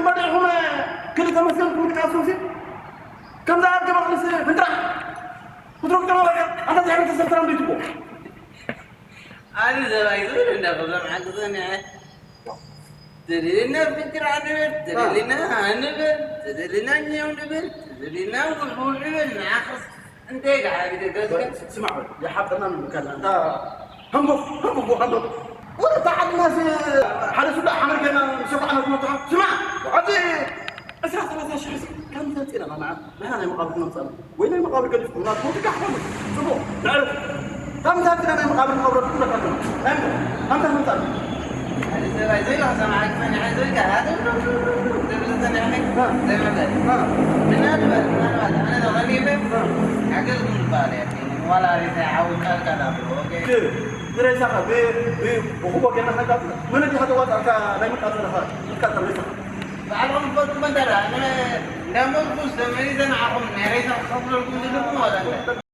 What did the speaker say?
ፈሪሕኩም ክልተ መስገን ክምድቃስኩም ሲ ከምዛ ኣብ ገባቕልስ ፍንጥራ ክትረግጦ በቃ። ኣንታ እንታይ ዓይነት ሰብ ሰላም ቤትዎ ኣነ ሰብኣይ ዝብል እንዳኸዞም ዓቂ ጸኒዐ። ተደሊና ፍንጭራ ንብል፣ ተደሊና ንብል፣ ተደሊና ኛው ንብል፣ ተደሊና ውልውል ንብል፣ ንዓኽስ እንታይ ደሓር ይደገስካ? ስማዕ በል፣ የሓብጠና ንብልካ ኣላ። እንታ ህንቡኽ፣ ህንቡኽ፣ ህንቡኽ። ወረ እታ ዓድናስ ሓደ ሱዳዕ ሓመድ ጌርና ንሰኳዕና ዝመትሓ። ስማዕ፣ ኣብዚ ዕስራ ሰላሳ ሽሕ ሲ ከምዚ ተምጽእና ንዓና። ንሕና ናይ መቓብር ክነምጽኣሉ ወይ ናይ መቓብር ገዲፍኩም ናብ ሞት ጋሕ በሉ። ጽቡቕ፣ ነዕርፍ። ከምዚ ኣቢልና ናይ መቓብር ንቐብረልኩም ለካ ከምዚ። ናይ ምንታይ? ከምዚ ምንታይ? ሓደ ሰብኣይ ዘይላ ሰማዕክ ጸኒሐ ዘይካ ሃደ ትብል ጸኒሐ ዘይመለስ። ምናልባት፣ ምናልባት ኣነ ተቐሊበ ሓገዝኩም ዝበሃል እየ። ዋላ ሬሳ ይሓውስ ቃል ቃል ኣብሎ። ኦኬ። ቲ፣ ቲ ሬሳኻ ብ-፣ ብ-፣ ብኹቦ ጌርና ከንቃጽሎ። መን እንዲኻ ተዋጻእካ ናይ ምቃጽለኻ? ምትቃጸል ሬሳኻ። ባዕልኹም ትፈልጡ መን ደኣ፣ ኣነ እንዳሞትኩስ ተመሊሰ ንዓኹም ናይ ሬሳ ክኸፍለልኩም ዝልኩም ዋላ እንታይ?